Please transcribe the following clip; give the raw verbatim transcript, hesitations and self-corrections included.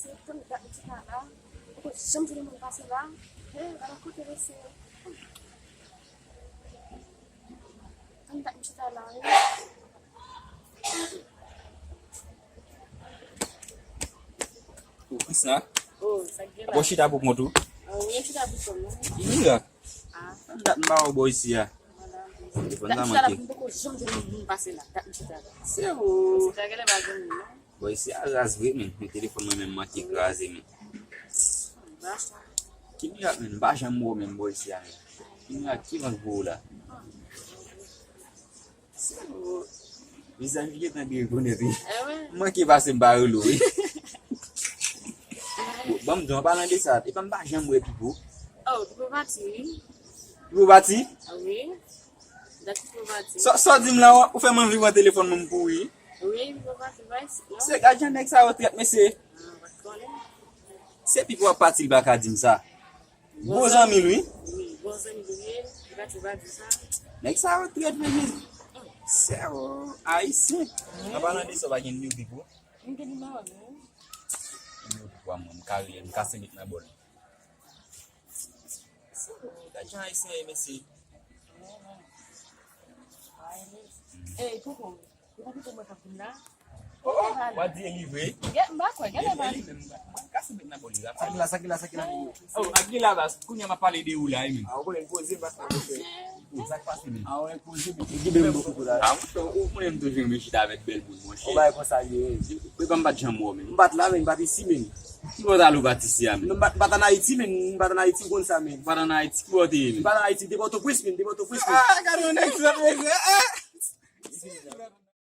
Se tann dat m chita la, poko janm jwenn moun pase la. Hey, ala kote mesye. Tann dat m chita la, wi. Ou ki sa? Oh, sa k gen la? Ap chita pou kont ou? Ah, wi, chita pou kont mwen. Ki mirak? Ah. Tann dat m pa wè w bò isi a. Telefòn nan manke. Dat m chita la, m poko janm jwenn moun pase la. Dat m chita la. Se ou. Se ta genlè pa gen moun, non? Bò isi a raz vre, men. Men telefòn mwen menm manke kraze, men. Ki mirak, men. M pa janm wè w menm bò isi a, men. Ki mirak, ki vant pou ou la? Se ou. Mezanmi, gentan de rekonèt, wi. Eh, wi. M manke pase m pa rele w, wi. Bon, ban m di w, an palan de sa, epa m pa janm wè Pipo. Oh, Pipo pati, wi. Pipo pati? Ah, wi. Dat Pipo pati. Sa, sa w di m la, ou fè m anvi pran telefòn mwen m kouri. Wi, Pipo pati, bay, non? Se gad jan nèg sa yo trèt, mesye. Ah, pa t konnen. Se Pipo ap pati, li pa ka di m sa. Bon zanmi l, wi. Wi, bon zanmi l ye. Li pati, pa di sa. Nèg sa yo trèt, mesye. Se ou, Ayisyen. An palan de sa, w pa gen nimewo Pipo? M gen nimewo l, wi. Nimewo Pipo a mwen, m ka rele, m ka senk minit nan bò l. Gad jan Ayisyen ye, mesye. Ey, Koko, ou konn Koko mwen k ap vin la? Oh, oh, w ap di e li vre? Gen, m pa kwè, gen lè pa li. Mwen, mwen, mwen kase met nan bòl li la. Sa ki la, sa ki la, sa ki la, nèg yo? Oh, ak gen la bas, kounye a m ap pale de ou la, wi, men. Ah, ou konnen koze m pa t nan koze. Ou, sa k pase, men? Ah, ou koze, men. Ki ben m bokou la. Ah, monchè, ou konnen m toujou renmen chita avèk bèl moun, monchè. Ou bay konsa, ye. Epa m pa t janm wè w, men. M pa t la, men, m pa t isi, men. Ki bò w t al ou pa t isi a, men? Non, m pa, m pa t ann Ayiti, men, m pa t ann Ayiti, ou konn sa, men. Ou pa t ann Ayiti, ki bò w te ye, men? M pa t ann Ayiti, m te Pòtoprens, men, m te Pòtoprens, men. Ah, gade yon nèg sot, mesye. Ah!